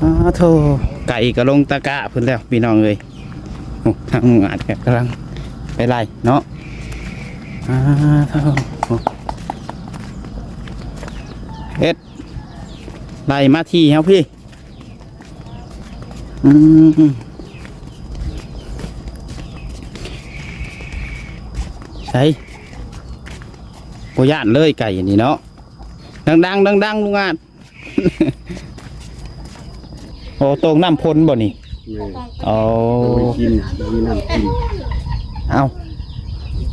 ອ້າໂທ້ ໄກ່ກໍລົງຕະກະພຸ້ນແລ້ວພີ່ນ້ອງເອີຍ. ໂອ້ ທາງອາດກະກຳລັງໄປໄລ່ເນາະ. ອ້າໂທ້ ເຮັດ ໄລ່ມາທີ່ເຮົາພີ້. ອືມ ໃສ ບໍ່ຢ້ານເລີຍໄກ່ອັນນີ້ເນາະ. ດັງໆ ດັງໆ ລຸງອາດ. ໂອ້ ໂຕ່ງນ້ຳພົນບໍ່ນີ້? ແມ່ນ. ໂອ້ ໂອ້ຍ ກິນ ມີນ້ຳກິນ. ເອົ້າ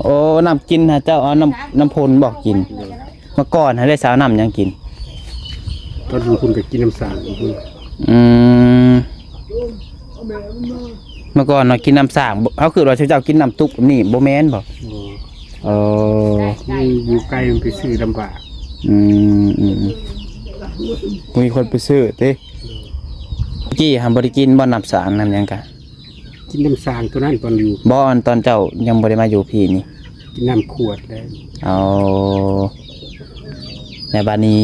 ໂອ້ ນ້ຳກິນຫາເຈົ້າເອົານ້ຳ ນ້ຳພົນບໍ່ກິນ? ໂດຍ. ເມື່ອກ່ອນຫັ້ນໄດ້ສາວນ້ຳຫຍັງກິນ? ຕອນຢູ່ພຸ້ນກໍກິນນ້ຳສ້າງຢູ່ພຸ້ນ. ອືມ ເມື່ອກ່ອນເນາະ ກິນນ້ຳສ້າງ. ເຮົາຄິດວ່າເຈົ້າກິນນ້ຳຕຸກແບບນີ້ ບໍ່ແມ່ນບໍ່? ບໍ່. ເອີ ມັນຢູ່ໄກ ມັນໄປຊື້ລຳບາກ. ອືມ ອືມ ອືມ ບໍ່ມີຄົນໄປຊື້ຕິ? ກີ້ຫັ້ນບໍ່ໄດ້ກິນບໍ່ ນ້ຳສ້າງນ້ຳຫຍັງກະ? ກິນນ້ຳສ້າງຕົວນັ້ນຕອນຢູ່. ບໍ່ ອັນຕອນເຈົ້າຍັງບໍ່ໄດ້ມາຢູ່ພີ້ນີ້ ກິນນ້ຳຂວດແລ້ວ. ອໍ ແລ້ວບາດນີ້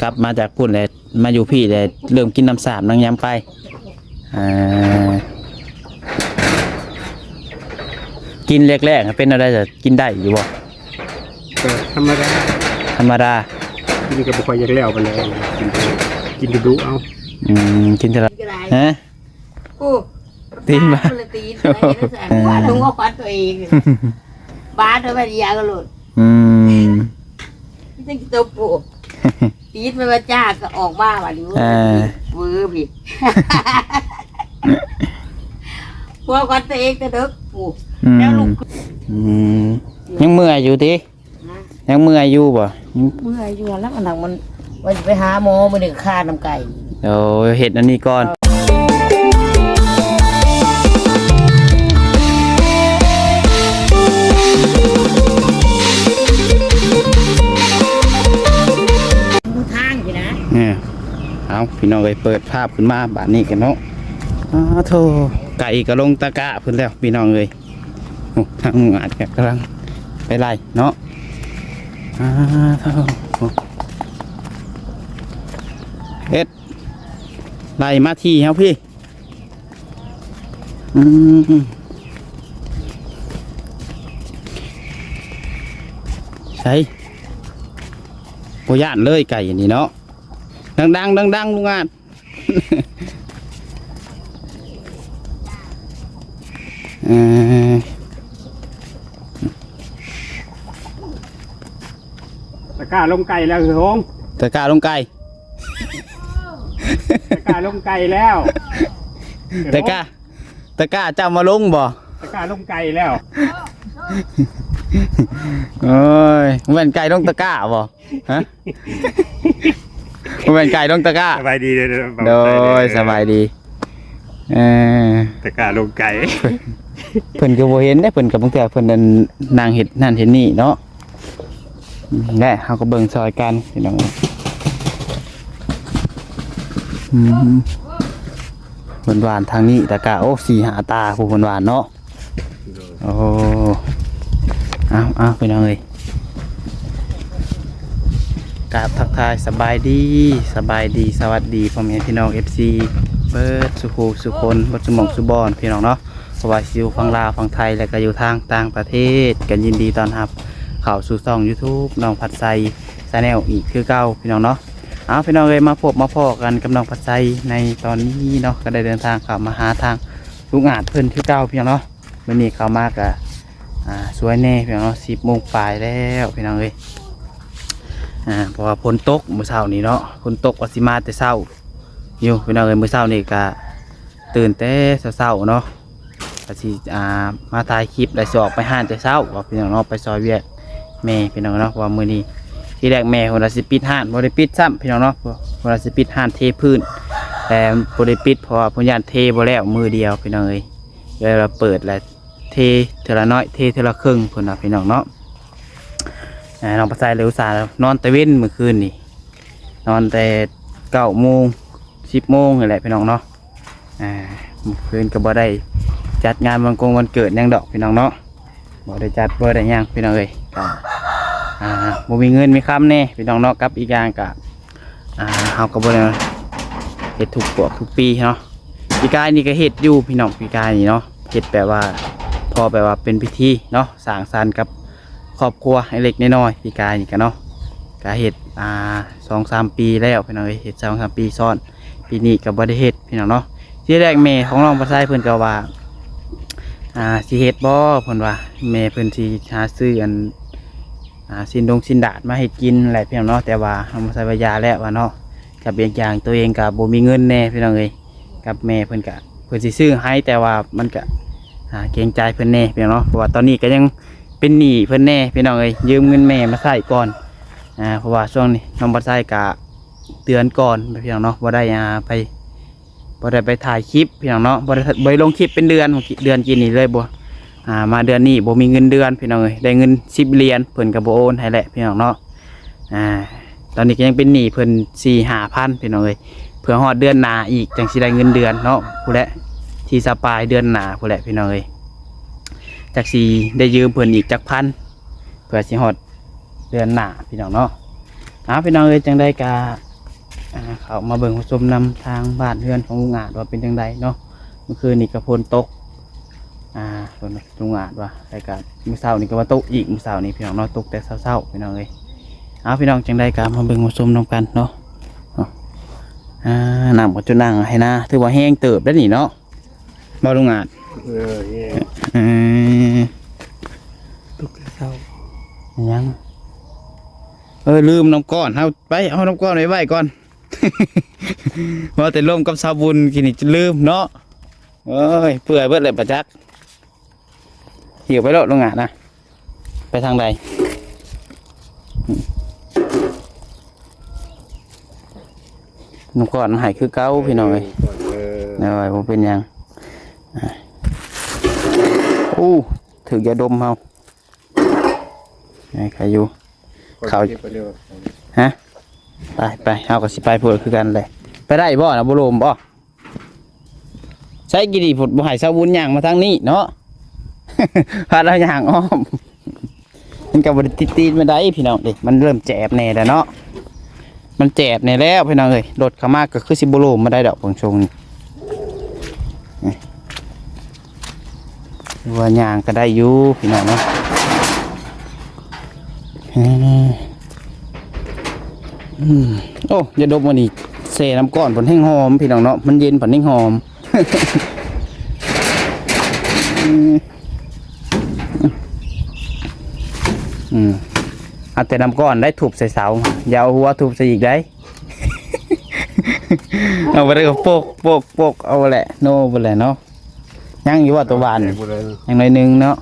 ກັບມາຈາກພຸ້ນແລ້ວ ມາຢູ່ພີ້ແລ້ວເລີ່ມກິນນ້ຳສາບນ້ຳຫຍັງໄປ. ອ່າ ກິນແລກໆ ເປັນແນວໃດ? ຈະກິນໄດ້ຢູ່ບໍ່? ກໍທຳມະດາ ທຳມະດາ. ກິນກໍບໍ່ຄ່ອຍຢາກແລ້ວປານໃດ ກິນ ກິນດຸໆ ເອົາ. ອືມ ກິນເທື່ອລະ ຮະ? ໂອ້ ຕີນບາດ ບາດ ເອີ ວ່າຕົວເອງ ບາດເອົາໄປຢາກະໂລດ. ອືມ ຈັ່ງຊິຕົບໂປ ຕີນມັນວ່າຈ້າກໍອອກມາບາດນີ້. ເອີ ເວີຜິດ ຜົວຂວັນຕົວເອງແຕ່ເດິກ. ໂອ້ ອືມ ແລ້ວລູກ ອືມ ຍັງເມື່ອຍຢູ່ຕິ? ຍັງເມື່ອຍຢູ່ບໍ່? ເມື່ອຍຢູ່ແລ້ວ ອັນນັ້ນມັນ ວ່າຊິໄປຫາໝໍ ມື້ນີ້ຄານຳໄກ່. ໂອ້ຍ ເຮັດອັນນີ້ກ່ອນ. ທາງຢູ່ນະ. ເອີ ເອົາ ພີ່ນ້ອງເອີຍ ເປີດພາບຂຶ້ນມາບາດນີ້ກັນເນາະ. ອ້າໂທ້ ໄກ່ກໍລົງຕະກະພຸ້ນແລ້ວ ພີ່ນ້ອງເອີຍ. ໂອ້ ທາງອາດກະກຳລັງໄປໄລ່ເນາະ. ອ້າໂທ້ ເຮັດ ໄລ່ມາທີ່ເຮົາພີ້. ອືມ ໃສ ບໍ່ຢ້ານເລີຍໄກ່ອັນນີ້ເນາະ. ດັງໆ ດັງໆ ລຸງອາດ. ເອີ ຕະກ້າລົງໄກ່ແລ້ວ ຄື ໂຮງ ຕະກ້າລົງໄກ່ ຕະກ້າລົງໄກ່ແລ້ວ ຕະກ້າ ຕະກ້າເຈົ້າມາລົງບໍ່? ຕະກ້າລົງໄກ່ແລ້ວ. ໂອ້ຍ ແມ່ນໄກ່ລົງຕະກ້າບໍ່? ຮະ ບໍ່ແມ່ນໄກ່ລົງຕະກ້າ. ສະບາຍດີເດີ ໂດຍ ສະບາຍດີ. ເອີ ຕະກ້າລົງໄກ່ ເພິ່ນກໍບໍ່ເຫັນເດ້ ເພິ່ນກໍບາງເທື່ອເພິ່ນນັ້ນ ນັ່ງເຮັດນັ້ນເຮັດນີ້ເນາະ. ແລະ ເຮົາກໍເບິ່ງຊ່ອຍກັນ ພີ່ນ້ອງ. ອືມ ເພິ່ນຫວ່ານທາງນີ້ ຕະກ້າ ໂອ້ ສີ່ຫ້າຕາ ຜູ້ເພິ່ນຫວ່ານເນາະ. ໂດຍ ໂອ້ ເອົາ ເອົາ ພີ່ນ້ອງເອີຍ ກາບທັກທາຍສະບາຍດີ ສະບາຍດີ ສະຫວັດດີ ພໍ່ແມ່ພີ່ນ້ອງ ເອັຟຊີ ເບິດສູ່ຜູ້ສູ່ຄົນ ເບິດສູ່ໝ່ອງສູ່ບ່ອນ ພີ່ນ້ອງເນາະ. ບໍ່ວ່າຊິຢູ່ຝັ່ງລາວ ຝັ່ງໄທ ແລະ ກໍຢູ່ທາງຕ່າງປະເທດ ກໍຍິນດີຕ້ອນຮັບເຂົ້າສູ່ຊ່ອງ YouTube ນ້ອງພັດໄຊ Channel ອີກຄືເກົ່າ ພີ່ນ້ອງເນາະ. ເອົາ ພີ່ນ້ອງເອີຍ ມາພົບມາພໍ້ກັນກັບນ້ອງພັດໄຊໃນຕອນນີ້ເນາະ ກໍໄດ້ເດີນທາງເຂົ້າມາຫາທາງ ລຸງອາດເພິ່ນຄືເກົ່າ ພີ່ນ້ອງເນາະ. ມື້ນີ້ເຂົ້າມາກະ ອ່າ ສວຍແດ່ ພີ່ນ້ອງເນາະ ສິບໂມງປາຍແລ້ວ ພີ່ນ້ອງເອີຍ. ອ່າ ເພາະວ່າຝົນຕົກມື້ເຊົ້ານີ້ເນາະ ຝົນຕົກວ່າຊິມາແຕ່ເຊົ້າຢູ່ ພີ່ນ້ອງເອີຍ. ມື້ເຊົ້ານີ້ກະຕື່ນແຕ່ເຊົ້າໆເນາະ ກະຊິ ອ່າ ມາຖ່າຍຄລິບ ແລ້ວຊິອອກໄປຮ້ານແຕ່ເຊົ້າ ວ່າ ພີ່ນ້ອງເນາະ ໄປຊ່ອຍວຽກແມ່ ພີ່ນ້ອງເນາະ. ເພາະວ່າມື້ນີ້ ທີແລກແມ່ເພິ່ນວ່າຊິປິດຮ້ານ ບໍ່ໄດ້ປິດຊ້ຳ ພີ່ນ້ອງເນາະ ເພິ່ນວ່າຊິປິດຮ້ານເທພື້ນ ແຕ່ບໍ່ໄດ້ປິດ ເພາະວ່າເພິ່ນຢ້ານເທບໍ່ແລ້ວມື້ດຽວ ພີ່ນ້ອງເອີຍ. ເລີຍວ່າເປີດແລ້ວ ເທເທື່ອລະໜ້ອຍ ເທເທື່ອລະເຄິ່ງ ເພິ່ນວ່າ ພີ່ນ້ອງເນາະ. ນ້ອງປາໄຊເລີຍອຸດສ່ານອນແຕ່ເວັນມື້ຄືນນີ້ ນອນແຕ່ເກົ້າໂມງ ສິບໂມງນີ້ແຫຼະ ພີ່ນ້ອງເນາະ. ອ່າ ມື້ຄືນກໍບໍ່ໄດ້ຈັດງານວັນກົງວັນເກີດຫຍັງດອກ ພີ່ນ້ອງເນາະ ບໍ່ໄດ້ຈັດ ບໍ່ໄດ້ຫຍັງ ພີ່ນ້ອງເອີຍ. ກໍ ອ່າ ບໍ່ມີເງິນມີຄຳແດ່ ພີ່ນ້ອງເນາະ ກັບອີກຢ່າງກໍ ອ່າ ເຮົາກໍບໍ່ໄດ້ ເຮັດທຸກພວກທຸກປີເນາະ. ປີກາຍນີ້ກໍເຮັດຢູ່ພີ່ນ້ອງ ປີກາຍນີ້ເນາະ ເຮັດແບບວ່າ ພໍແບບວ່າເປັນພິທີເນາະ ສັງສັນກັບຄອບຄົວເລັກໆນ້ອຍໆ. ປີກາຍນີ້ກໍເນາະ ກໍເຮັດ ອ່າ ສອງສາມປີແລ້ວພີ່ນ້ອງເອີຍ ເຮັດສອງສາມປີຊ້ອນ. ປີນີ້ກໍບໍ່ໄດ້ເຮັດພີ່ນ້ອງເນາະ. ທີແລກແມ່ຂອງນ້ອງປາໄຊເພິ່ນກໍວ່າ ອ່າ ຊິເຮັດບໍ່ ເພິ່ນວ່າ ແມ່ເພິ່ນຊິຫາຊື້ອັນ ອ່າ ຊີ້ນດົງຊີ້ນດາດມາເຮັດກິນແຫຼະພີ່ນ້ອງເນາະ. ແຕ່ວ່ານ້ອງປາໄຊວ່າຢ່າແລ້ວວ່າເນາະ ກັບອີກຢ່າງຕົວເອງກໍບໍ່ມີເງິນແດ່ພີ່ນ້ອງເອີຍ. ກັບແມ່ເພິ່ນກະ ເພິ່ນຊິຊື້ໃຫ້ ແຕ່ວ່າມັນກະ ອ່າ ເກງໃຈເພິ່ນແດ່ພີ່ນ້ອງເນາະ ເພາະວ່າຕອນນີ້ກໍຍັງເປັນໜີ້ເພິ່ນແດ່ພີ່ນ້ອງເອີຍ ຢືມເງິນແມ່ມາໃຊ້ກ່ອນ. ອ່າ ເພາະວ່າຊ່ວງນີ້ນ້ອງບັດໄຊກະເດືອນກ່ອນພີ່ນ້ອງເນາະ ບໍ່ໄດ້ ອ່າ ໄປ ບໍ່ໄດ້ໄປຖ່າຍຄລິບພີ່ນ້ອງເນາະ ບໍ່ໄດ້ ບໍ່ໄດ້ລົງຄລິບເປັນເດືອນ ເດືອນກີ້ນີ້ເລີຍບໍ່ ອ່າ ມາເດືອນນີ້ບໍ່ມີເງິນເດືອນພີ່ນ້ອງເອີຍ ໄດ້ເງິນສິບຫຼຽນ ເພິ່ນກໍບໍ່ໂອນໃຫ້ແຫຼະພີ່ນ້ອງເນາະ. ອ່າ ຕອນນີ້ກໍຍັງເປັນໜີ້ເພິ່ນສີ່ຫ້າພັນພີ່ນ້ອງເອີຍ ເພື່ອຮອດເດືອນໜ້າອີກຈັ່ງຊິໄດ້ເງິນເດືອນເນາະ ພຸ້ນແຫຼະ ທີຊາວປາຍເດືອນໜ້າພຸ້ນແຫຼະພີ່ນ້ອງເອີຍ. ຈັກຊິໄດ້ຢືມເພິ່ນອີກຈັກພັນ ເພື່ອຊິຮອດເດືອນໜ້າພີ່ນ້ອງເນາະ. ເອົາ ພີ່ນ້ອງເອີຍ ຈັ່ງໃດກໍ ອ່າ ເຂົ້າມາເບິ່ງມາຊົມນຳທາງບ້ານເຮືອນຂອງລຸງອາດວ່າເປັນຈັ່ງໃດເນາະ. ເມື່ອຄືນນີ້ກໍຝົນຕົກ ອ່າ ເພິ່ນ ລຸງອາດວ່າ ແລ້ວກໍມື້ເຊົ້ານີ້ກໍວ່າຕົກອີກ ມື້ເຊົ້ານີ້ພີ່ນ້ອງເນາະ ຕົກແຕ່ເຊົ້າໆ ພີ່ນ້ອງເອີຍ. ເອົາ ພີ່ນ້ອງ ຈັ່ງໃດກໍມາເບິ່ງມາຊົມນຳກັນເນາະ. ອ່າ ນ້ຳກໍຈຸນັ່ງໄຮ່ນາ ຖືວ່າແຮງເຕີບໄດ໋ນີ້ເນາະ ບໍ່ລຸງອາດ? ເອີ ແຮງ ເອີ ຕົກແຕ່ເຊົ້າ ຫຍັງ? ເອີ ລືມນ້ຳກ້ອນ ເຮົາໄປເອົານ້ຳກ້ອນໄວ້ໄວ້ກ່ອນ. ວ່າແຕ່ລົມກັບສາວບຸນກີ້ນີ້ຈົນລືມເນາະ. ໂອ້ຍ ເປື່ອຍເບິດແລ້ວປະຈັກ. ຫິ້ວໄປໂລດ ລຸງອາດນະ. ໄປທາງໃດ? ອືມ ນ້ຳກ້ອນໃຫ້ຄືເກົ່າ ພີ່ນ້ອງເອີຍ. ເອີ ບໍ່ເປັນຫຍັງ. ອ່າ ໂອ້ ຖືກຢາດົມເຮົາ. ໃຫ້ໃຄຢູ່ ເຂົ້າ ເກັບໄປເດີ. ຮະ? ໄປ ໄປ ເຮົາກໍຊິໄປພຸ້ນຄືກັນແຫຼະ. ໄປໄດ້ບໍ່ນະ? ບໍ່ລົມບໍ່? ໃຊ້ກີ່ດີພຸ້ນ ບໍ່ໃຫ້ຊາວບຸນຍ່າງມາທາງນີ້ເນາະ. ພາລາຍ່າງອ້ອມ ມັນກໍບໍ່ໄດ້ຕິດຕີນປານໃດພີ່ນ້ອງເດ້. ມັນເລີ່ມແຈບແດ່ແລ້ວເນາະ. ມັນແຈບແດ່ແລ້ວພີ່ນ້ອງເອີຍ. ລົດເຂົ້າມາກໍຄືຊິບໍ່ລົມມາໄດ້ດອກເບິ່ງຊົງນີ້. ວ່າຍ່າງກໍໄດ້ຢູ່ພີ່ນ້ອງເນາະ. ເອີ ອືມ ໂອ້ ຢາດົບມື້ນີ້ແຊ່ນ້ຳກ້ອນເພິ່ນແຮງຫອມພີ່ນ້ອງເນາະ. ມັນເຢັນເພິ່ນແຮງຫອມ. ອືມ ເອົາແຕ່ນ້ຳກ້ອນໄດ້ທຸບໃສ່ເສົາ ຢ່າເອົາຫົວທຸບໃສ່ອີກໄດ໋. ເອົາໄປແລ້ວກໍໂປກ ໂປກ ໂປກ ເອົາແຫຼະ ໂນ ໄປແຫຼະເນາະ. ຍັງຢູ່ວ່າຕົວຫວານ ຍັງໜ້ອຍໜຶ່ງເນາະ.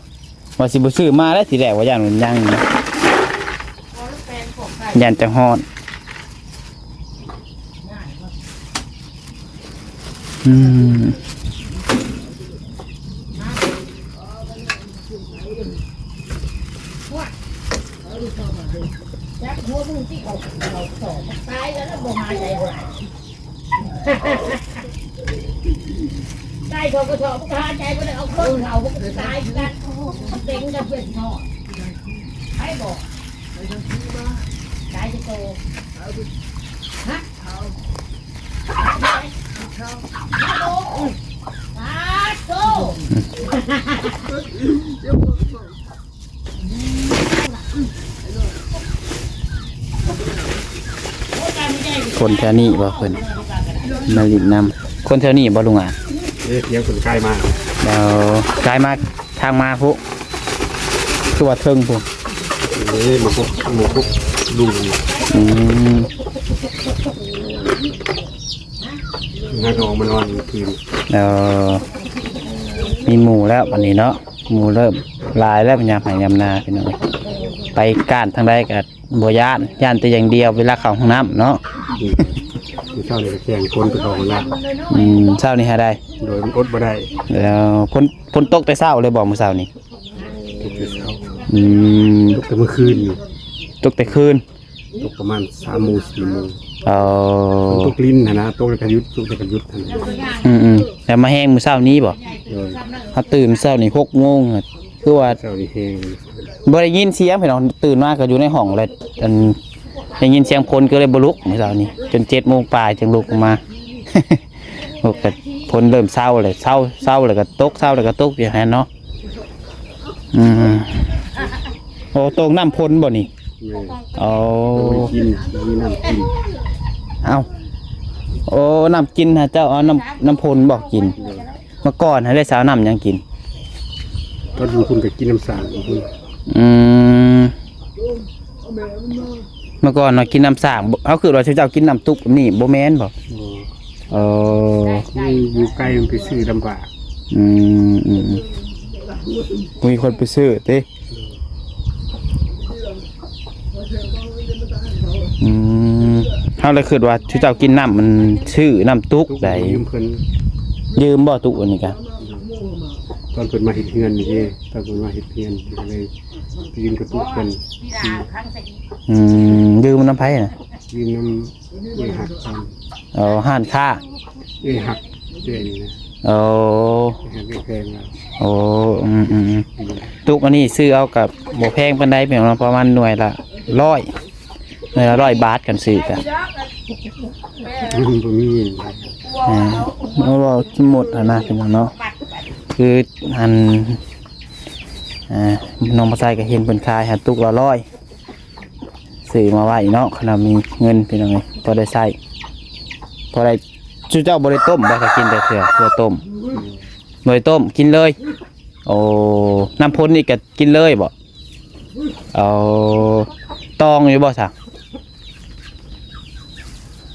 ວ່າຊິບໍ່ຊື້ມາແລ້ວ ທີແລກວ່າຢ້ານມັນຍັງຢູ່ ຢ້ານຈະຮອດ. ອືມ ຈັກຫົວມຶງຊິເຂົ້າ ເຂົ້າສອບ ຕາຍແລ້ວ ແລ້ວບໍ່ຫາໃຈບໍ່ໄດ້ ໄດ້ເຂົ້າກະສອບ ມັນກໍຫາໃຈບໍ່ໄດ້ ເອົາຄົນເຂົ້າ ມັນກໍຕາຍຄືກັນ ເຕັງກັນເພື່ອນເນາະ. ໃຜບອກ ຕາຍຊິໂຕ ຮະ? ຄົນແຖວນີ້ບໍ່ເພິ່ນມາຫຼິ້ນນຳ? ຄົນແຖວນີ້ບໍ່ລຸງອາດ? ເອີ ທຽງເພິ່ນກາຍມາ ເອີ ກາຍມາ ທາງມາພຸ້ນ ຄືວ່າເທິງພຸ້ນ ເອີ ມາພົບ ມາພົບລຸງ. ອືມ ຫາກໍອອກມານອນຄືນ. ເອີ ມີໝູ່ແລ້ວບັດນີ້ເນາະ ໝູ່ເລີ່ມຫຼາຍແລ້ວ ຍາມໄຮ່ຍາມນາພີ່ນ້ອງ. ໄປການທາງໃດກໍບໍ່ຢ້ານ ຢ້ານແຕ່ຢ່າງດຽວເວລາເຂົ້າຫ້ອງນ້ຳເນາະ. ອືມ ມື້ເຊົ້ານີ້ກໍແຂ່ງຄົນໄປເຂົ້າຫ້ອງນ້ຳ. ອືມ ເຊົ້ານີ້ຫາໄດ້ ໂດຍ ມັນອົດບໍ່ໄດ້. ແລ້ວຝົນ ຝົນຕົກແຕ່ເຊົ້າເລີຍບໍ່ມື້ເຊົ້ານີ້? ຕົກແຕ່ເຊົ້າ. ອືມ ຕົກແຕ່ມື້ຄືນນີ້ ຕົກແຕ່ຄືນ ຕົກປະມານສາມໂມງ ສີ່ໂມງ. ເອີ ຝົນຕົກລິນຫັ້ນນະ ຕົກແລ້ວກໍຢຸດ ຕົກແລ້ວກໍຢຸດຫັ້ນນະ. ອືມໆ ແລ້ວມາແຮງມື້ເຊົ້ານີ້ບໍ່? ໂດຍ ເຮົາຕື່ນເຊົ້ານີ້ຫົກໂມງ ຄືວ່າ ເຊົ້ານີ້ແຮງ ບໍ່ໄດ້ຍິນສຽງພີ່ນ້ອງ. ຕື່ນມາກໍຢູ່ໃນຫ້ອງແລ້ວ ອັນ ໄດ້ຍິນສຽງຝົນກໍເລີຍບໍ່ລຸກມື້ເຊົ້ານີ້ ຈົນເຈັດໂມງປາຍຈຶ່ງລຸກອອກມາ. ໂອ້ ກໍຝົນເລີ່ມເຊົາແລ້ວ ເຊົາ ເຊົາແລ້ວກໍຕົກ ເຊົາແລ້ວກໍຕົກຢູ່ຫັ້ນເນາະ. ອືມ ໂອ້ ຕົກນ້ຳຝົນບໍ່ນີ້? ແມ່ນ. ໂອ້ ໂອ້ຍ ກິນ ມີນ້ຳກິນ. ເອົ້າ ໂອ້ ນ້ຳກິນຫາເຈົ້າເອົານ້ຳ ນ້ຳຝົນບໍ່ກິນ? ແມ່ນ. ເມື່ອກ່ອນຫັ້ນໄດ້ສາວນ້ຳຫຍັງກິນ? ຕອນຢູ່ພຸ້ນກໍກິນນ້ຳສ້າງຢູ່ພຸ້ນ. ອືມ ເມື່ອກ່ອນເນາະ ກິນນ້ຳສ້າງ ເຮົາຄິດວ່າເຈົ້າກິນນ້ຳຕຸກແບບນີ້ ບໍ່ແມ່ນບໍ່? ບໍ່. ເອີ ມັນຢູ່ໄກ ມັນໄປຊື້ລຳບາກ. ອືມ ອືມ ອືມ ບໍ່ມີຄົນໄປຊື້ຕິ? ອືມ ເຮົາລະຄິດວ່າເຈົ້າກິນນ້ຳມັນຊື້ນ້ຳຕຸກໃດ໋ ຢືມເພິ່ນ. ຢືມບໍ່ຕຸກອັນນີ້ກະ? ຕອນເພິ່ນມາເຮັດເຮືອນນີ້ເດ້ ຕອນເພິ່ນມາເຮັດເຮືອນກໍເລີຍຢືມກະຕຸກເພິ່ນ. ອືມ ຢືມນຳໃຜນະ? ຢືມນຳ ເອື້ອຍຮັກເພິ່ນ. ອໍ ຮ້ານຄ້າ ເອື້ອຍຮັກເອື້ອຍນີ້ນະ. ໂອ້ ເອື້ອຍຮັກເອື້ອຍແພງລະ. ໂອ້ ອືມໆໆ ຕຸກອັນນີ້ຊື້ເອົາກໍບໍ່ແພງປານໃດ ພີ່ນ້ອງເນາະ ປະມານໜ່ວຍລະຮ້ອຍ ໜ່ວຍລະຮ້ອຍບາດ ຄັນຊື້ກໍ ອືມ ບໍ່ມີ. ເອີ ເວົ້າສົມມຸດຫັ້ນນະ ພີ່ນ້ອງເນາະ ຄືອັນ ອ່າ ນ້ອງບໍ່ໃສ່ກໍເຫັນເພິ່ນຂາຍໃຫ້ຕຸກລະຮ້ອຍ ຊື້ມາໄວ້ເນາະ ຄັນວ່າມີເງິນ ພີ່ນ້ອງເອີຍ ພໍໄດ້ໃຊ້ ພໍໄດ້. ຊຸເຈົ້າບໍ່ໄດ້ຕົ້ມບໍ່? ຖ້າກິນແຕ່ເທື່ອ ເທື່ອຕົ້ມ ບໍ່ໄດ້ຕົ້ມ ກິນເລີຍ. ໂອ້ ນ້ຳພົນນີ້ກໍກິນເລີຍບໍ່? ເອົາ ຕອງຢູ່ບໍ່ຊະ?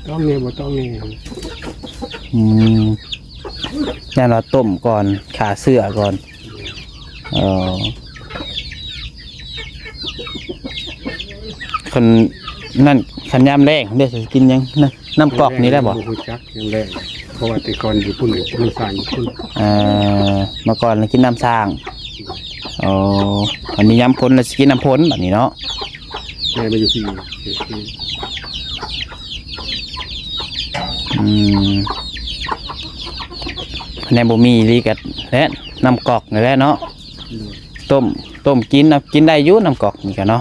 ຕອງແດ່ບໍ່ຕອງແດ່. ອືມ ຢ້ານວ່າຕົ້ມກ່ອນ ຂ້າເຊື້ອກ່ອນ. ເອີ ຄັນນັ້ນ ຄັນຍາມແລ້ງເດ້ ຊິກິນຫຍັງ? ນະ ນ້ຳກອກນີ້ໄດ້ບໍ່? ບໍ່ຮູ້ຈັກ ຍາມແລ້ງ ເພາະວ່າແຕ່ກ່ອນຢູ່ພຸ້ນ ກິນນ້ຳສ້າງຢູ່ພຸ້ນ. ເອີ ເມື່ອກ່ອນກິນນ້ຳສ້າງ. ອໍ ອັນນີ້ຍາມຝົນລະຊິກິນນ້ຳຝົນບັດນີ້ເນາະ. ແມ່ນ ມາຢູ່ທີ່ ອືມ ແນວບໍ່ມີອີ່ຫຼີກໍແຫຼະ ນ້ຳກອກນີ້ແຫຼະເນາະ. ໂດຍ ຕົ້ມ ຕົ້ມກິນເນາະ ກິນໄດ້ຢູ່ນ້ຳກອກນີ້ກໍເນາະ.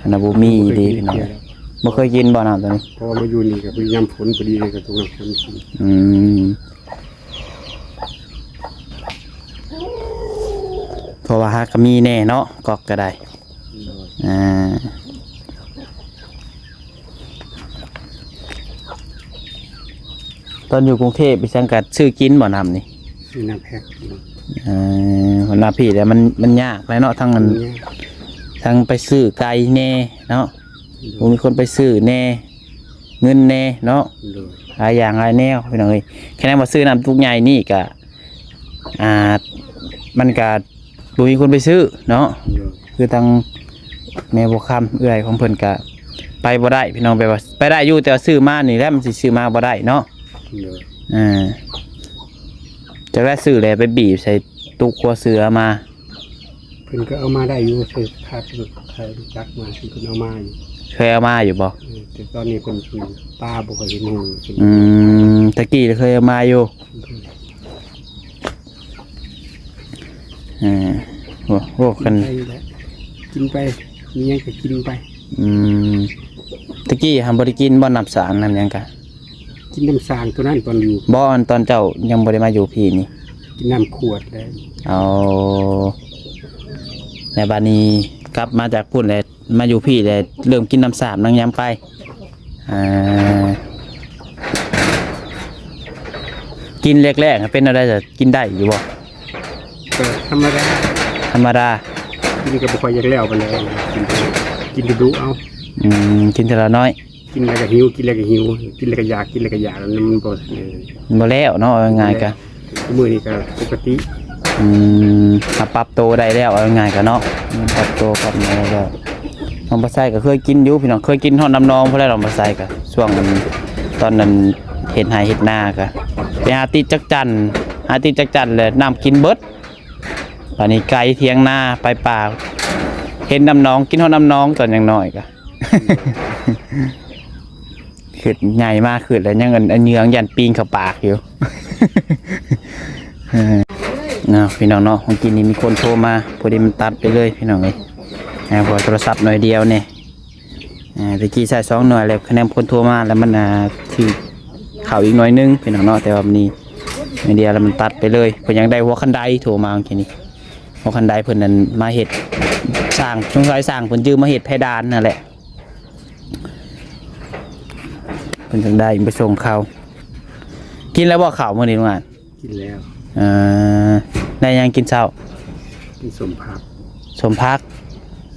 ອັນນັ້ນບໍ່ມີອີ່ຫຼີພີ່ນ້ອງ. ບໍ່ເຄີຍກິນບໍ່ນ້ຳຕົວນີ້? ເພາະວ່າມາຢູ່ນີ້ກໍຄືຍາມຝົນພໍດີເລີຍ ກໍຕ້ອງນ້ຳຝົນກິນ. ອືມ ເພາະວ່າຫາກໍມີແດ່ເນາະ ກອກກໍໄດ້. ໂດຍ ອ່າ ຕອນຢູ່ກຸງເທບໄປສັງກັດຊື້ກິນບໍ່ນ້ຳນີ້? ຊື້ນ້ຳແພັກ. ເອີ ມາພີ້ແລ້ວມັນ ມັນຍາກແຫຼະເນາະ ທັງອັນ ມັນຍາກ ທັງໄປຊື້ໄກ່ແດ່ເນາະ. ໂດຍ ບໍ່ມີຄົນໄປຊື້ແດ່ ເງິນແດ່ເນາະ. ໂດຍ ຫຼາຍຢ່າງຫຼາຍແນວພີ່ນ້ອງເອີຍ. ຂະແນນວ່າຊື້ນ້ຳຕຸກໃຫຍ່ນີ້ກະ ອ່າ ມັນກະບໍ່ມີຄົນໄປຊື້ເນາະ. ໂດຍ ຄືທາງແມ່ບົວຄຳເອື້ອຍຂອງເພິ່ນກະໄປບໍ່ໄດ້ພີ່ນ້ອງ ແບບວ່າໄປໄດ້ຢູ່ ແຕ່ວ່າຊື້ມານີ້ແຫຼະ ມັນຊິຊື້ມາບໍ່ໄດ້ເນາະ. ໂດຍ ອ່າ ຈັກແລ້ວຊື້ແລ້ວໄປບີບໃສ່ຕຸກຫົວເສືອມາ. ເພິ່ນກໍເອົາມາໄດ້ຢູ່ ເຄີຍຂາດ ຂາດຈັກມາ ເພິ່ນເອົາມາຢູ່. ເຄີຍເອົາມາຢູ່ບໍ່? ເອີ ແຕ່ຕອນນີ້ເພິ່ນ ເພິ່ນຕາບໍ່ຄ່ອຍເຫັນຫຸງ. ອືມ ແຕ່ກີ້ເຄີຍເອົາມາຢູ່. ໂດຍ ເອີ ໂອ້ ໂອ້ ຄັນ ກິນໄປ ມີຫຍັງກໍກິນໄປ. ອືມ ແຕ່ກີ້ຫັ້ນບໍ່ໄດ້ກິນບໍ່ ນ້ຳສາງນ້ຳຫຍັງກະ? ກິນນ້ຳສ້າງຕົວນັ້ນຕອນຢູ່. ບໍ່ ອັນຕອນເຈົ້າຍັງບໍ່ໄດ້ມາຢູ່ພີ້ນີ້ ກິນນ້ຳຂວດແລ້ວ. ອໍ ແລ້ວບາດນີ້ກັບມາຈາກພຸ້ນແລ້ວ ມາຢູ່ພີ້ແລ້ວເລີ່ມກິນນ້ຳສາງນ້ຳຫຍັງໄປ. ອ່າ ກິນແລກໆເປັນແນວໃດ ກິນໄດ້ຢູ່ບໍ່? ກໍທຳມະດາ ທຳມະດາ. ກິນກໍບໍ່ຄ່ອຍຢາກແລ້ວປານໃດ ກິນ ກິນດຸໆເອົາ. ອືມ ກິນເທື່ອລະໜ້ອຍ. ກິນແລ້ວກໍຫິວ ກິນແລ້ວກໍຫິວ ກິນແລ້ວກໍຢາກ ກິນແລ້ວກໍຢາກ ມັນບໍ່ ເອີ ບໍ່ແລ້ວເນາະ ເອົາງ່າຍໆກະ. ມື້ນີ້ກໍປົກກະຕິ. ອືມ ເຮົາປັບໂຕໄດ້ແລ້ວ ເອົາງ່າຍໆກະເນາະ ປັບໂຕປັບແນວແລ້ວ. ນ້ອງປາໄຊກໍເຄີຍກິນຢູ່ພີ່ນ້ອງ ເຄີຍກິນຮອດນ້ຳນອງພຸ້ນແຫຼະ ນ້ອງປາໄຊກໍ ຊ່ວງນັ້ນ ຕອນນັ້ນເຮັດໄຮ່ເຮັດນາກໍໄປຫາຕິດຈັກຈັ່ນ ຫາຕິດຈັກຈັ່ນແລ້ວນ້ຳກິນເບິດ. ບາດນີ້ໄກຖຽງນາໄປປ່າ ເຫັນນ້ຳໜອງ ກິນຮອດນ້ຳໜອງຕອນຍັງນ້ອຍກະ ຄຶດໃຫຍ່ມາຄຶດແລ້ວຍັງອັນ ອັນເຍືອງຢ້ານປີນເຂົ້າປາກຢູ່. ເອີ ເນາະ ພີ່ນ້ອງເນາະ ຂອງກິນນີ້ມີຄົນໂທມາ ພໍດີມັນຕັດໄປເລີຍພີ່ນ້ອງເອີຍ. ເພາະວ່າໂທລະສັບໜ່ວຍດຽວນີ້ ອ່າ ແຕ່ກີ້ໃຊ້ສອງໜ່ວຍແລ້ວ ຄະແນນຄົນໂທມາແລ້ວມັນ ອ່າ ຖືກ ເຂົ້າອີກໜ້ອຍໜຶ່ງພີ່ນ້ອງເນາະ ແຕ່ວ່າມື້ນີ້ໄອເດຍລະມັນຕັດໄປເລີຍ. ເພິ່ນຍັງໄດ້ຫົວຄັນໄດໂທມາເມື່ອກີ້ນີ້ ຫົວຄັນໄດເພິ່ນນັ້ນມາເຮັດ ຊ່າງ ສົງໄສຊ່າງເພິ່ນຈື່ມາເຮັດເພດານຫັ້ນແຫຼະ ເພິ່ນຈັ່ງໄດ້ໄປສົ່ງເຂົາ. ກິນແລ້ວບໍ່ເຂົ້າມື້ນີ້ລຸງອາດ? ກິນແລ້ວ. ເອີ ໄດ້ຫຍັງກິນເຊົ້າ? ກິນສົ້ມຜັກ. ສົ້ມຜັກ?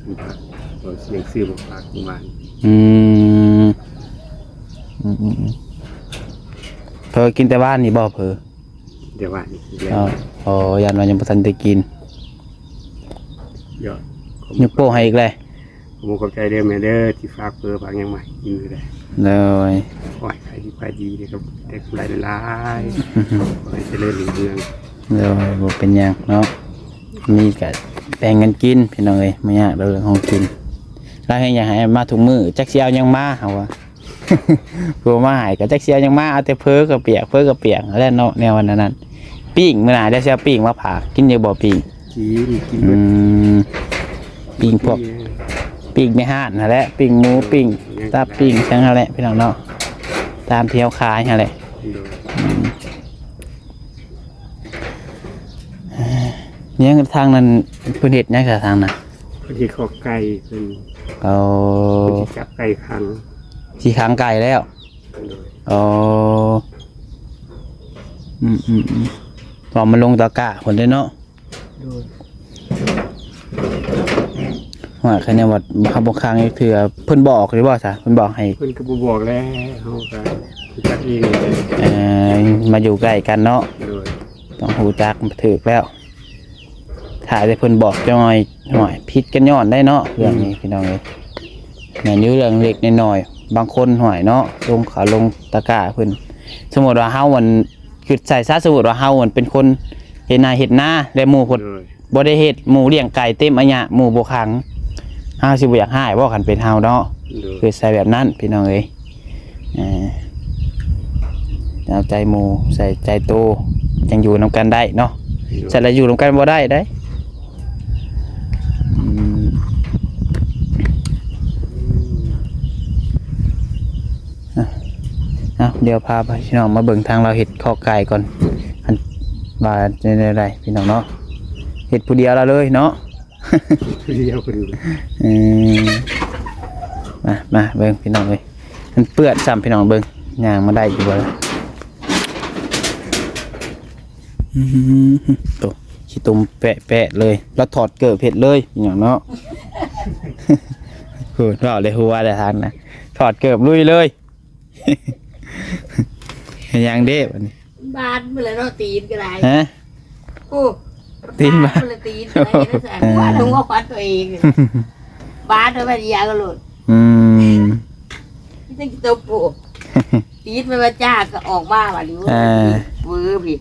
ສົ້ມຜັກ ເພາະຊິໄດ້ຊື້ໝາກຜັກມື້ວານ. ອືມ ອືມໆ ເພີກິນແຕ່ວານນີ້ບໍ່? ເພີ ກິນແຕ່ວານນີ້. ອໍ ຢ້ານວ່າຍັງບໍ່ທັນໄດ້ກິນ. ຍອດ ຍົກໂປ້ໃຫ້ອີກແລ້ວ. ຂໍຂອບໃຈເດີແມ່ເດີ ທີ່ຝາກເພີຝາກຫຍັງມາໃຫ້ກິນເດີ. ໂດຍ ຂໍໃຫ້ຂາຍດີຂາຍດີເດີ ໄດ້ກຳໄລຫຼາຍໆ ຂໍໃຫ້ຈະເລີນຮຸ່ງເຮືອງ. ໂດຍ ບໍ່ເປັນຫຍັງເນາະ ມີກະແບ່ງກັນກິນພີ່ນ້ອງເອີຍ ບໍ່ຍາກດອກເລື່ອງຂອງກິນ. ລາວແຮ່ງຢາກໃຫ້ມາທຸກມື້ ຈັກຊິເອົາຫຍັງມາ ເຮົາວ່າ ຜູ້ມາໃຫ້ກໍຈັກຊິເອົາຫຍັງມາ ເອົາແຕ່ເພີກະປຽກ ເພີກະປຽກຫັ້ນແຫຼະເນາະ ແນວອັນນັ້ນ. ປີ້ງ ມື້ໜ້າດຽວຊິເອົາປີ້ງມາຝາກ ກິນຢູ່ບໍ່ປີ້ງ? ກິນ ກິນເບິດ. ອືມ ປີ້ງພວກ ປີ້ງໃນຮ້ານຫັ້ນແຫຼະ ປີ້ງໝູ ປີ້ງຕັບ ປີ້ງຫຍັງຫັ້ນແຫຼະພີ່ນ້ອງເນາະ ຕາມທີ່ເຮົາຂາຍຫັ້ນແຫຼະ. ໂດຍ ອືມ ຫຍັງທາງນັ້ນເພິ່ນເຮັດຫຍັງຊະທາງນັ້ນ? ເພິ່ນເຮັດຄອກໄກ່ເພິ່ນ. ອໍ ເພິ່ນຊິຈັບໄກ່ຂັງ ຊິຂັງໄກ່ແລ້ວ. ໂດຍ ອໍ ອືມໆໆ ເພາະມັນລົງຕະກະພຸ້ນເດ້ເນາະ. ໂດຍ ວ່າຄັນແນວວ່າເຮົາບໍ່ຂັງຈັກເທື່ອ ເພິ່ນບອກຢູ່ບໍ່ຊະ? ເພິ່ນບອກໃຫ້ ເພິ່ນກໍບໍ່ບອກແຫຼະ ເຮົາກໍຮູ້ຈັກເອງ. ເອີ ມາຢູ່ໃກ້ກັນເນາະ. ໂດຍ ຕ້ອງຮູ້ຈັກຖືກແລ້ວ. ຖ້າແຕ່ເພິ່ນບອກຈັກໜ້ອຍ ຫ້ວຍ ຜິດກັນຍ້ອນໄດ໋ເນາະ ເລື່ອງນີ້ ອືມ ພີ່ນ້ອງເອີຍ. ແມ່ນຢູ່ ເລື່ອງເລັກນ້ອຍ ບາງຄົນ ຫ້ວຍເນາະ ລົງເຂົ້າລົງຕະກະເພິ່ນ. ສົມມຸດວ່າເຮົາອັນ ຄິດໃສ່ຊະ ສົມມຸດວ່າເຮົາຫັ້ນເປັນຄົນເຮັດນາເຮັດນາ ແລະໝູ່ເພິ່ນ ໂດຍ ບໍ່ໄດ້ເຮັດ ໝູ່ລ້ຽງໄກ່ເຕັມອາຍະ ໝູ່ບໍ່ຂັງ ເຮົາຊິບໍ່ຢາກຮ້າຍບໍ່ ຄັນເປັນເຮົາເນາະ. ໂດຍ ຄິດໃສ່ແບບນັ້ນພີ່ນ້ອງເອີຍ. ເອີ ເອົາໃຈໝູ່ໃສ່ໃຈໂຕ ຈັ່ງຢູ່ນຳກັນໄດ້ເນາະ. ໂດຍ ຊັ້ນລະຢູ່ນຳກັນບໍ່ໄດ້ເດ້. ອືມ ອ່ະ ເອົາ ດຽວພາພີ່ນ້ອງມາເບິ່ງທາງລາວເຮັດຄອກໄກ່ກ່ອນ ອັນວ່າຈະແນວໃດພີ່ນ້ອງເນາະ. ເຮັດຜູ້ດຽວລາວເລີຍເນາະ ຜູ້ດຽວ ຜູ້ດຽວ. ເອີ ມາ ມາເບິ່ງພີ່ນ້ອງເອີຍ ມັນເປື້ອນຊ້ຳພີ່ນ້ອງ ເບິ່ງ ຍ່າງມາໄດ້ຢູ່ບໍ່ລະ? ອືມ ໂຕ ຂີ້ຕົມແປະໆເລີຍ ລະຖອດເກີບເຮັດເລີຍ ອີຫຍັງເນາະ. ໂຫ ເວົ້າແລ້ວຫົວແລ້ວທາງນະ ຖອດເກີບລຸຍເລີຍ. ເຮັດຫຍັງເດ້ບັດນີ້? ບາດໝົດແລ້ວເນາະ ຕີນກໍໄດ້. ຮະ? ໂອ້ ຕີນບາດ ບາດໝົດແລ້ວ ຕີນກໍໄດ້. ເອີ ວ່າໜູເອົາຂວັນຕົວເອງ ບາດເອົາໄວ້ຢາກະໂລດ. ອືມ ຈັ່ງໂຕໂປ ຕີນໄປວ່າຈ້າກໍອອກມາວ່ານີ້. ເອີ ເວີພີ້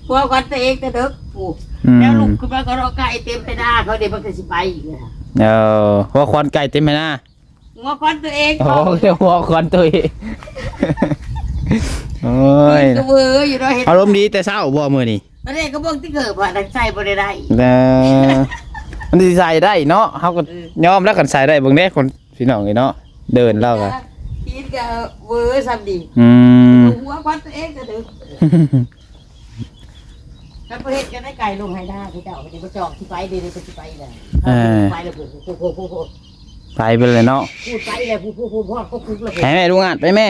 ຫົວຂວັນຕົວເອງແຕ່ເດິກ. ອືມ ແລ້ວລຸກຂຶ້ນມາກໍເນາະ ໄກ່ເຕັມໄຮ່ນາເຂົາເດ້ ມັນກໍຊິໄປອີກ. ເອີ ຫົວຂວັນໄກ່ເຕັມໄຮ່ນາ ຫົວຂວັນຕົວເອງ. ອໍ ຫົວຂວັນຕົວເອງ. ໂອ້ຍ ກະເວີຢູ່ເນາະ ເຮັດ ອາລົມດີແຕ່ເຊົ້າບໍ່ມື້ນີ້? ອັນນີ້ກໍເບິ່ງຕິເກີບວ່າໃສ່ບໍ່ໄດ້ໄດ້. ເອີ ມັນຊິໃສ່ໄດ້ເນາະ ເຮົາກໍ ເອີ ຍອມແລ້ວ ຄັນໃສ່ໄດ້. ເບິ່ງເດ້ຄົນ ພີ່ນ້ອງເອີຍເນາະ ເດີນລາວກະ ຕີນກະເວີຊ້ຳດີ. ອືມ ຫົວຂວັນຕົວເອງກະເດີ ຄັນບໍ່ເຮັດກໍໄດ້ໄກ່ລົງໄຮ່ນາເຂົາເຈົ້າ ເຂົາຈະບໍ່ຈອກຊິໄປເດ້ ເດ້ກໍຊິໄປແລ້ວ. ເອີ ໄປແລ້ວ ໄປໄປແລ້ວເນາະ ໄປແລ້ວ ໃຫ້ແມ່ລຸງອາດໄປແມ່.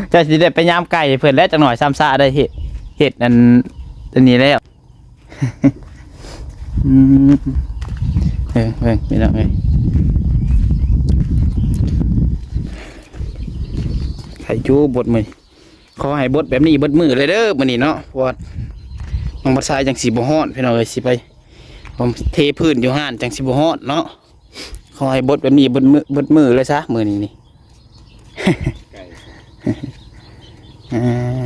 ເຈົ້າຊິໄດ້ໄປຍາມໄກ່ໃຫ້ເພິ່ນແລ້ວ ຈັກໜ້ອຍຊ້ຳຊາໄດ້ເຮັດ ເຮັດອັນ ອັນນີ້ແລ້ວ. ອືມ ເບິ່ງ ເບິ່ງ ພີ່ນ້ອງເອີຍ ໃຫ້ຢູ່ບົດມື້ນີ້ ຂໍໃຫ້ບົດແບບນີ້ເບິດມື້ເລີຍເດີມື້ນີ້ເນາະ ເພາະວ່ານ້ອງບັດຊາຍຈັ່ງຊິບໍ່ຮ້ອນ ພີ່ນ້ອງເອີຍ. ຊິໄປ ເທພື້ນຢູ່ຮ້ານຈັ່ງຊິບໍ່ຮ້ອນເນາະ. ຂໍໃຫ້ບົດແບບນີ້ເບິດມື້ ເບິດມື້ເລີຍຊະ ມື້ນີ້ນີ້. ອ່າ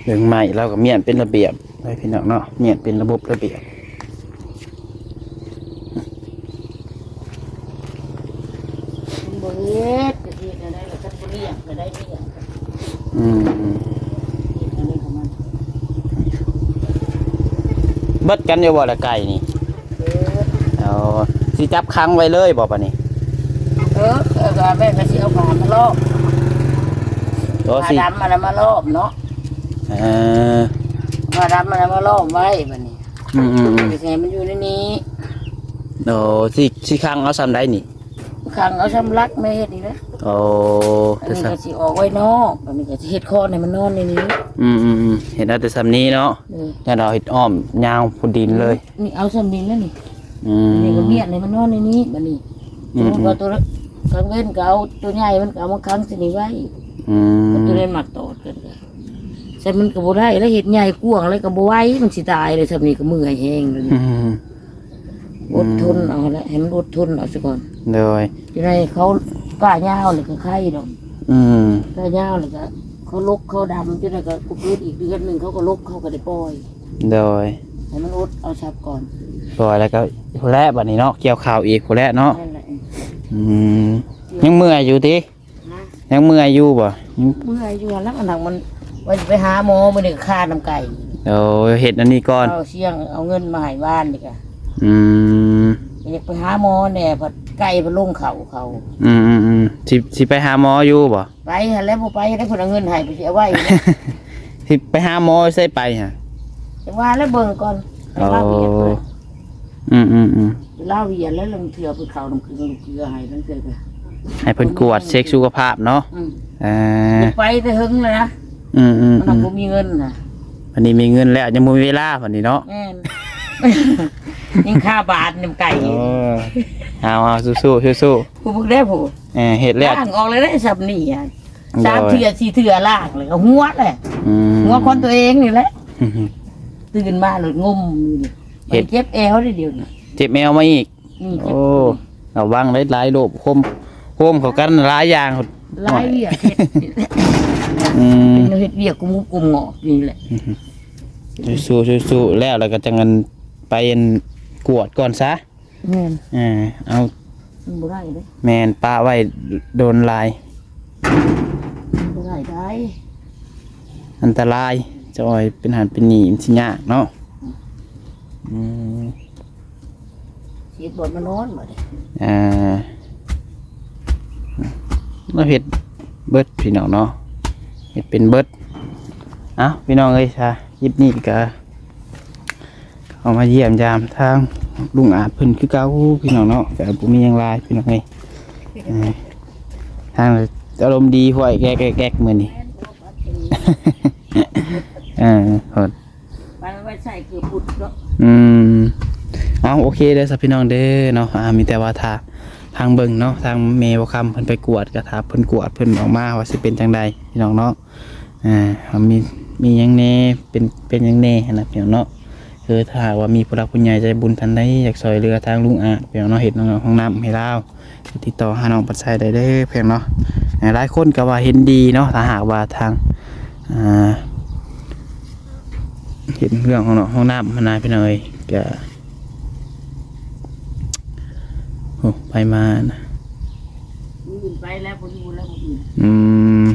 ເລື່ອງໄມ້ລາວກໍມ້ຽນເປັນລະບຽບເລີຍພີ່ນ້ອງເນາະ ມ້ຽນເປັນລະບົບລະບຽບ. ມັນບໍ່ເຮັດ ຈະເຮັດແນວໃດລະ ຄັນບໍ່ລ້ຽງກໍໄດ້ລ້ຽງ. ອືມ ເຮັດອັນນີ້ ເບິດກັນຢູ່ບໍ່ລະໄກ່ນີ້? ເອີ ເອົາ ຊິຈັບຂັງໄວ້ເລີຍບໍ່ບາດນີ້? ເອີ ເອີ ກໍແມ່ນກໍຊິເອົາຜ້າມາລອບ ໂອ້ ຜ້າ ຊິ ດຳອັນນັ້ນມາລອບເນາະ ເອີ ຜ້າດຳອັນນັ້ນມາລອບໄວ້ບາດນີ້ ອືມໆໆ ຊິໃຫ້ມັນຢູ່ໃນນີ້ ໂອ້ ຊິ ຊິຂັງເອົາຊ່ຳໃດນີ້? ຂັງເອົາຊ່ຳຫຼັກແມ່ເຮັດນີ້ແຫຼະ ໂອ້ ອັນນີ້ກໍຊິອອກໄວ້ນອກ ອັນນີ້ກໍຊິເຮັດຄອນໃຫ້ມັນນອນໃນນີ້ ອືມໆໆ ເຮັດເອົາແຕ່ຊ່ຳນີ້ເນາະ ເອີ ແລ້ວເຮົາເຮັດອ້ອມຍາວພຸ້ນດິນເລີຍ ນີ້ເອົາຊ່ຳນີ້ແຫຼະນີ້ ອືມ ນີ້ກໍບຽດໃຫ້ມັນນອນໃນນີ້ບາດນີ້ ອືມໆ ສົມມຸດວ່າຕົວກາງເວັນກໍເອົາຕົວໃຫຍ່ມັນກໍເອົາມາຂັງໃສ່ນີ້ໄວ້ ອືມ ແລ້ວຕົວນັ້ນມັກຕອດກັນກໍ ໃສ່ມັນກໍບໍ່ໄດ້ ແລ້ວເຮັດໃຫຍ່ກວ້າງແລ້ວກໍບໍ່ໄຫວ ມັນຊິຕາຍເລີຍ ຊ່ຳນີ້ກໍເມື່ອຍແຮງເລີຍ ອືມ ອົດທົນເອົາແຫຼະ ໃຫ້ມັນອົດທົນເອົາຊະກ່ອນ ໂດຍ ຈັ່ງໃດເຂົາກ້າຍາວແລ້ວກໍໄຄດອກ ອືມ ກ້າຍາວແລ້ວກໍເຂົາລົກເຂົາດຳ ຈັ່ງໃດກໍກຸບເກີດອີກເດືອນໜຶ່ງ ເຂົາກໍລົກ ເຂົາກໍໄດ້ປ່ອຍ ໂດຍ ໃຫ້ມັນອົດເອົາຊະກ່ອນ ປ່ອຍແລ້ວກໍພຸ້ນແຫຼະ ບາດນີ້ເນາະ ກ່ຽວເຂົ້າອີກພຸ້ນແຫຼະເນາະ ນັ້ນແຫຼະ ອືມ ຍັງເມື່ອຍຢູ່ຕິ? ຮະ? ຍັງເມື່ອຍຢູ່ບໍ່? ເມື່ອຍຢູ່ຫັ້ນແຫຼະ ອັນນັ້ນມັນ ວ່າຊິໄປຫາໝໍ ມື້ນີ້ກໍຄານຳໄກ່ ໂອ້ ເຮັດອັນນີ້ກ່ອນ ເອົາສຽງ ເອົາເງິນມາໃຫ້ວານນີ້ກະ ອືມ ກໍຢາກໄປຫາໝໍແດ່ ພັດໄກ່ພັດລົງເຂົ້າເຂົາ ອືມໆໆ ຊິ ຊິໄປຫາໝໍຢູ່ບໍ່? ໄປຫັ້ນແຫຼະ ບໍ່ໄປໄດ້ ເພິ່ນເອົາເງິນໃຫ້ ໄປຊິເອົາໄວ້ ຊິໄປຫາໝໍໃສໄປຫະ? ຈັ່ງວ່າແລ້ວເບິ່ງກ່ອນ ໄປລາວວຽດກ່ອນ ໂອ້ ອືມໆໆ ລາວວຽດແລ້ວ ລາງເທື່ອເພິ່ນເຂົ້ານຳເຄືອໃຫ້ ລາງເທື່ອກໍໃຫ້ເພິ່ນກວດເຊັກສຸຂະພາບເນາະ ອືມ ເອີ ໄປແຕ່ເຫິງແລ້ວນະ ອືມໆໆ ມັນບໍ່ມີເງິນນະ ອັນນີ້ມີເງິນແລ້ວ ຍັງບໍ່ມີເວລາບັດນີ້ເນາະ ແມ່ນ ຍັງຄາບາດນຳໄກ່ ໂອ້ ເອົາໆ ສູ້ໆ ສູ້ໆ ຜູ້ເບິ່ງໄດ້ຜູ້ ເອີ ເຮັດແລ້ວ ລ້າງອອກແລ້ວໄດ້ຊ່ຳນີ້ ໂດຍ ສາມເທື່ອສີ່ເທື່ອລ້າງແລ້ວກໍຫົວແຫຼະ ອືມ ຫົວຄົນຕົວເອງນີ້ແຫຼະ ຕື່ນມາໂລດງົມຢູ່ນີ້ ເຮັດ ເຈັບແອວເດ້ດຽວນີ້ ເຈັບແອວມາອີກ ອືມ ເຈັບ ໂອ້ ລະວັງໄດ້ຫຼາຍໂລບ ໂຮມ ໂຮມເຂົ້າກັນຫຼາຍຢ່າງ ຫຼາຍວຽກເຮັດ ອືມ ເຮັດວຽກກຸມງຸບກຸມງອບນີ້ແຫຼະ ສູ້ໆ ສູ້ໆ ແລ້ວ ແລ້ວກໍຈັ່ງອັນໄປອັນກວດກ່ອນຊະ ແມ່ນ ເອີ ເອົາ ມັນບໍ່ໄດ້ເດ້ ແມ່ນ ປະໄວ້ດົນຫຼາຍ ມັນບໍ່ໄດ້ໄດ໋ ອັນຕະລາຍ ຈະອອຍເປັນຫັ້ນເປັນນີ້ ມັນຊິຍາກເນາະ ອືມ ເຮັດບ່ອນມານອນບາດນີ້ ເອີ ລາວເຮັດເບິດພີ່ນ້ອງເນາະ ເຮັດເປັນເບິດ ເອົ້າ ພີ່ນ້ອງເອີຍ ຊະ ຄລິບນີ້ກໍ ເຂົ້າມາຢ້ຽມຢາມທາງລຸງອາດເພິ່ນຄືເກົ່າພີ່ນ້ອງເນາະ ກໍບໍ່ມີຫຍັງຫຼາຍພີ່ນ້ອງເອີຍ ເອີ ທາງອາລົມດີຫ້ວຍແກກໆໆມື້ນີ້ ເອີ ໄປໄວ້ໃສ່ເກືອພຸດເນາະ ອືມ ເອົາ ໂອເຄເດີຊະພີ່ນ້ອງເດີເນາະ ອ່າ ມີແຕ່ວ່າຖ້າທາງເບິ່ງເນາະ ທາງແມ່ບົວຄຳເພິ່ນໄປກວດ ກໍຖ້າເພິ່ນກວດເພິ່ນອອກມາວ່າຊິເປັນຈັ່ງໃດພີ່ນ້ອງເນາະ ອ່າ ວ່າມີ ມີຫຍັງແດ່ ເປັນ ເປັນຫຍັງແດ່ຫັ້ນນະພີ່ນ້ອງເນາະ ຄືຖ້າຫາກວ່າມີຜູ້ຫຼັກຜູ້ໃຫຍ່ໃຈບຸນທ່ານໃດຢາກຊ່ອຍເຫຼືອທາງລຸງອາດພີ່ນ້ອງເນາະ ເຮັດຫ້ອງນ້ຳໃຫ້ລາວ ຕິດຕໍ່ຫານ້ອງປັດໄຊໄດ້ເດີພີ່ນ້ອງເນາະ ຫຼາຍຄົນກໍວ່າເຫັນດີເນາະ ຖ້າຫາກວ່າທາງ ອ່າ ເຮັດເລື່ອງຂອງຫ້ອງນ້ຳຫັ້ນນະພີ່ນ້ອງເອີຍ ກະ ໂອ້ ໄປມານະ ມື້ອື່ນໄປແລ້ວ ບໍ່ຢູ່ແລ້ວມື້ອື່ນ ອືມ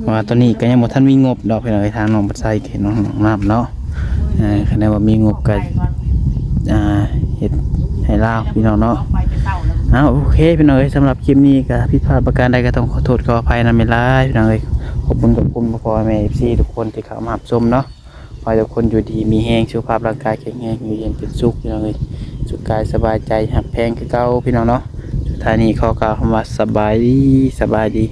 ເພາະວ່າຕອນນີ້ກໍຍັງບໍ່ທັນມີງົບດອກພີ່ນ້ອງເອີຍ ທາງນ້ອງປັດໄຊເຂດນ້ອງ ນ້ອງນ້ຳເນາະ ເອີ ຄັນໄດ້ວ່າມີງົບກໍ ອ່າ ເຮັດໃຫ້ລາວພີ່ນ້ອງເນາະ ເອົາ ໂອເຄພີ່ນ້ອງເອີຍ ສຳລັບຄລິບນີ້ກໍຜິດພາດປະການໃດກໍຕ້ອງຂໍໂທດຂໍອະໄພນຳຫຼາຍໆ ພີ່ນ້ອງເອີຍ ຂອບຄຸນ ຂອບຄຸນພໍ່ແມ່ເອັຟຊີທຸກຄົນທີ່ເຂົ້າມາຮັບຊົມເນາະ ຂໍໃຫ້ທຸກຄົນຢູ່ດີມີແຮງ ສຸຂະພາບຮ່າງກາຍແຂງແຮງ ຢູ່ເຢັນເປັນສຸກ ພີ່ນ້ອງເອີຍ ສຸກກາຍສະບາຍໃຈ ຮັກແພງຄືເກົ່າ ພີ່ນ້ອງເນາະ ສຸດທ້າຍນີ້ຂໍກ່າວຄຳວ່າ ສະບາຍດີ ສະບາຍດີ.